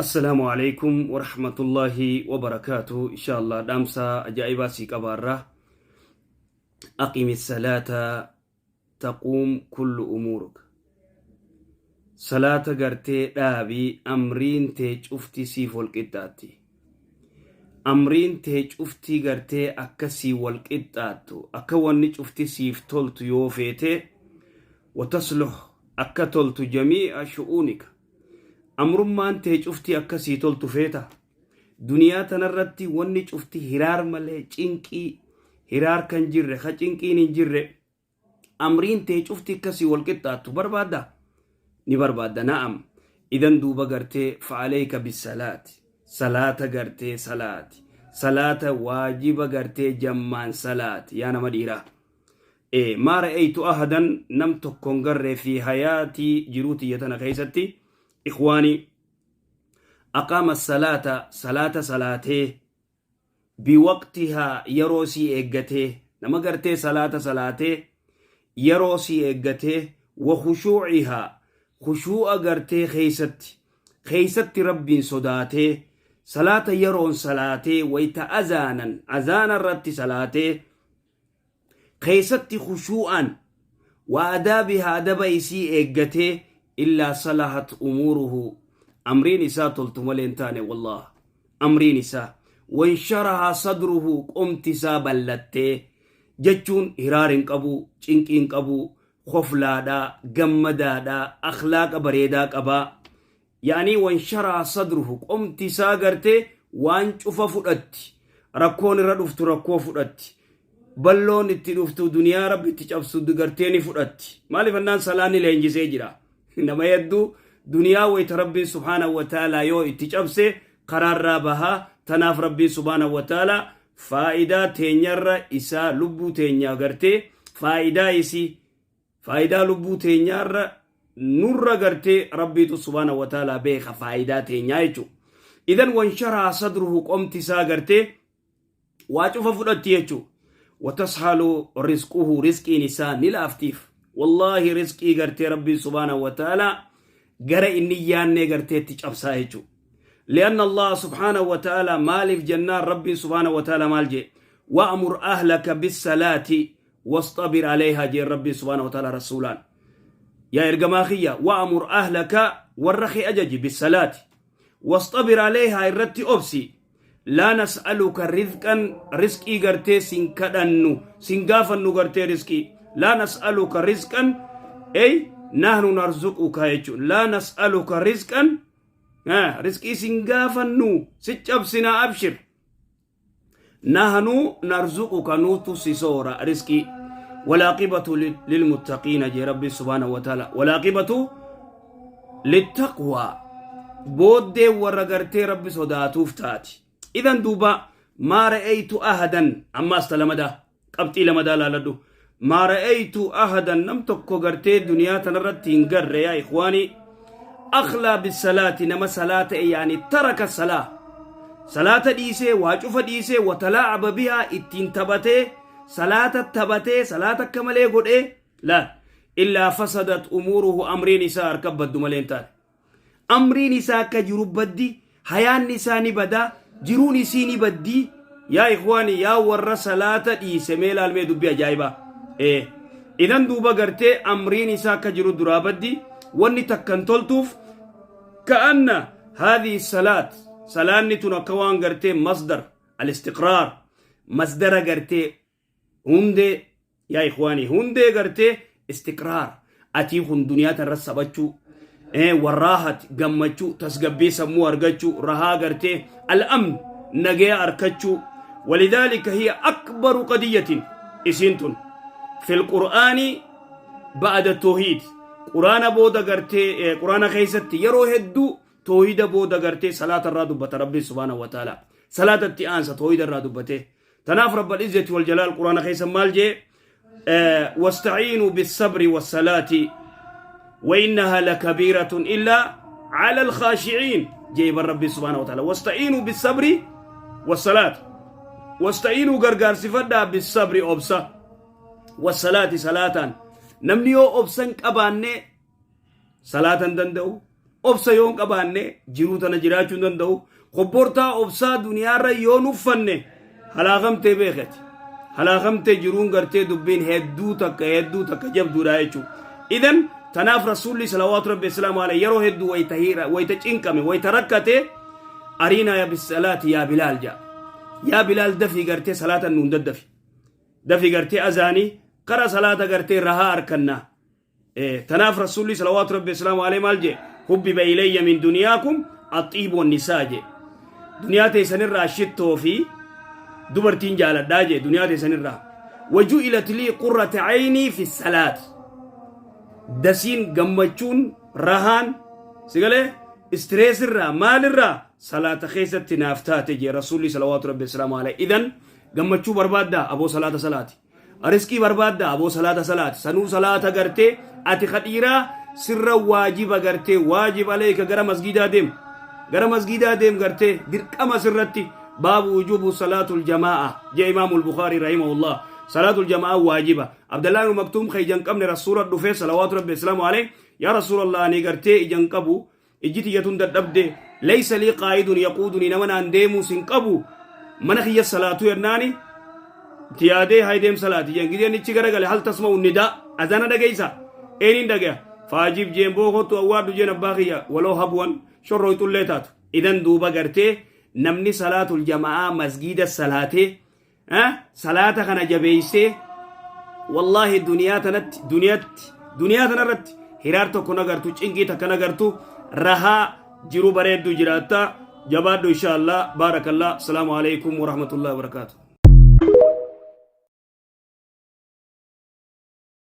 Assalaamu alaikum warahmatullaahi wabarakaatu. Insha Allah dhaamsa ajaa'ibaa sii qabaarra. Aqimi salaata taquum kullu umuuruk. Salaata gartee dhaabi, amriin tee cufti siif wal qixxaatti. Amriin tee cufti gartee akka sii wal qixxaattu, akka wanni cufti siif toltu yoo feete, watasluh akka toltu jamii'a shu'uunika. Amrummaan tee cufti akka sii toltu feeta? Duniyaa tanarratti wanni cufti hiraar malee, cinqii hiraar kan jirre, ka cinqiin hin jirre, amriin tee cufti akka sii wal qixxaattu barbaadda? Ni barbaadda, na'am. Idan duuba gartee fa'aleyka bisalaati. Salaata gartee salaati. Salaata waajiba gartee jammaan salaati. Yaa nama dhiiraa. Ee, maa ra'aytu ahadan, nam tokkon garre, fi hayaatii, jiruu tiyya tana keessatti, ikhwaanii, aqaama salaata, salaata salaatee, biwaqtihaa, yeroo sii eeggatee, nama gartee salaata salaatee yeroo sii eeggatee, wa khushuucihaa, khushuu'a gartee keessatti Rabbiin sodaatee salaata yeroon salaatee, wayta azaanan azaana irratti salaatee keessatti khushuu'aan, wa adaabihaa, adaba isii eeggatee, illaa salahat umuuruhu, amriin isaa toltu malee hin taane. Wallah, amriin isaa wansharaha sadruhu, qomti isaa ballattee jechuun hiraar hin qabu, cinqii hin qabu, koflaadha, gammadaadha, akhlaaqa bareedaa qabaa. Ya'anii wansharaha sadruhu, qomti isaa gartee waan cufa fudhatti. Rakkoon irra dhuftu rakkoo fudhatti. Balloon itti dhuftu, duniyaa Rabbi itti cabsu gartee ni fudhatti. Maaliif annaan salaanni leenjisee jira. Nama hedduu duniyaa wayita Rabbiin subhaanahu wa ta'aalaa yoo itti cabse karaarraa bahaa. Tanaaf Rabbiin subhaanahu wa ta'aalaa faayidaa teenyarra isaa lubbuu teenyaa gartee faayidaa isii, faayidaa lubbuu teenyaarra nurra gartee Rabbiitu subhaanahu wa ta'aalaa beeka faayidaa teenyaa jechuudha. Idan wansharaa sadruhu, qomti isaa gartee waa cufa fudhatti jechuudha. Watashalu rizquhu, rizqiin isaa ni laaftiif. Wallaahi, rizqii gartee Rabbiin subhaanahu wa ta'aalaa gara inni yaannee gartee itti cabsaa jechuudha. Li'anna Allah subhaanahu wa ta'aalaa, maaliif jennaan, Rabbiin subhaanahu wa ta'aalaa maal jee? Wa'mur ahlaka bissalaati wasxabir alayhaa jeen Rabbiin subhaanahu wa ta'aalaa rasuulaan. Yaa ergamaa kiyya, wa'mur ahlaka, warra kee ajaji, bissalaati. Wasxabir alayhaa, irratti obsi. Laa nas'aluka rizqan, rizqii gartee sin kadhannu, sin gaafannu gartee rizqii. Laa nas'aluka rizqan, ey nahnu narzuquka jechuun. Laa nas'aluka rizqan, rizqii sin gaafannu, si cabsinaa, abshir. Nahnu narzuquka, nuutu si soora rizqii. Walaaqibatu lilmuttaqiina jee Rabbi subhaanahu wa ta'ala. Walaaqibatu littaqwaa, booddee warra gartee Rabbi sodaatuuf taati. Idan duuba maa ra'aytu ahadan, ammaas ta lamadaa, qabxii lamadaa laaladhu. Maa ra'aytu ahadan, nam tokko gartee duniyaa tanarratti hin garre, yaa ikhwaanii, akhlaa bisalaati, nama salaata, yaani taraka salaa, salaata dhiisee, waa cufa dhiisee, watalaacaba bihaa, ittiin taphatee, salaata taphatee, salaata akka malee godhee laal, illaa fasadat umuuruhu, amriin isaa harka baddu malee hin taane. Amriin isaa akka jiru baddi, hayaanni isaa ni badaa, jiruun isii ni baddii. Yaa ikhwaani, yaa warra salaata dhiise, mee laalmee dubbii ajaa'ibaa. Ee, idan duuba gartee amriin isaa akka jiru duraa baddi, wanni takka hin toltuuf. Ka'anna haadhihi salaat, salaanni tun akka waan gartee masdar al-istiqraar, masdara gartee hundee, yaa ikhwaanii, hundee gartee istiqraar, atii kun duniyaa tanarra sabachuu, warraahat, gammachuu, tasgabbii sammuu argachuu, rahaa gartee al'amn, nagaya arkachuu. Walidhaalika hiya akbaru qadiyyatin, isiin tun fil qur'aani ba'da toohiid, quraana booda gartee, quraana keessatti yeroo hedduu toohida booda gartee salaata irraa dubbata Rabbiin subhaanahu wa ta'ala. Salaatatti aansa toohida irraa dubbatee. Tanaaf Rabbal Izzati wal Jalaal Quraana keessa maal jee? Wasta'iinuu bissabri wassalaati wa innahaa lakabiiratun illaa cala alkhaashiciin jee bar Rabbiin subhaanahu wa ta'ala. Wasta'iinuu bissabri wassalaati. Wasta'iinuu, gargaarsifadhaa, bissabri, obsa, wassalaati, salaataan. Namni yoo obsa hin qabaanne salaata hin danda'u. Obsa yoo hin qabaanne jiruu tana jiraachuu hin danda'u. Kobbortaa obsaa duniyaarra yoo nuffanne halaakamtee beekati. Halaakamtee jiruun gartee dubbiin hedduu takka hedduu takka jabduudha jechuudha. Idan tanaaf rasuulli salawaatu rabbi islaamu alayhi yeroo hedduu wayita hiira wayita cinqame wayita rakkate ariinaa yaa bisalaati yaa bilaal ja'a. Yaa bilaal dafii gartee salaata nuun daddafi. Dafii gartee azaanii kara salaata gartee rahaa arkannaa. Tanaaf rasuulli salawaatu rabbi islaamu alayhi maal jee hubbiba ilayya min duniyaakum axiibu wannisaa jee duniyaa teessanirraa shittoo fi dubartiin jaaladhaa jee duniyaa teessanirraa waju'ilat lii qurrata aynii fi salaat dasiin gammachuun rahaan sigalee istireesirraa maalirraa salaata keessatti naaf taate jee rasuulli salawaatu rabbi islaamu alayhi idan gammachuu barbaaddaa aboo salaata salaati Riskii barbaadda aboo salaata salaati sanuu salaata gartee ati ka dhiiraa sirra waajiba gartee waajib aleeyka gara masgiidaa deem gara masgiidaa deem gartee dirqama sirratti baabu wujubu salaatul jamaa'a jee imaamul bukaarii rahimahullah salaatul jamaa'a waajiba abdallah ibn maktuum ka ija hin qabne rasuula dhufee salawaatu rabbi islaamu alayhi yaa rasuulallah ani gartee ija hin qabu ijji tiyya tun dadhabde laysa lii qaa'idun yaquudunii nama naan deemuus hin qabu mana kiyya salaatu yennaani itti yaadee hay deem salaati jeen gideen ichi garagale hal tasma'u nidaa azana dhageeysa eeniin dhagaya faajib jeen boo kottu awwaadhu jeen abbaa kiyya waloo habuwan shorrooyxullee taatu idan duuba gartee namni salaatul jama'aa masgiida salaatee Salaata kana jabeeysee wallaahi duniyaa tanatti duniyatti duniyaa tanarratti hiraar tokko nagartu cinqii takka nagartu rahaa jiru bareeddu jiraatta jabaadhu insha Allah baarakallah asalaamu alaikum warahmatullahi wabarakaatu.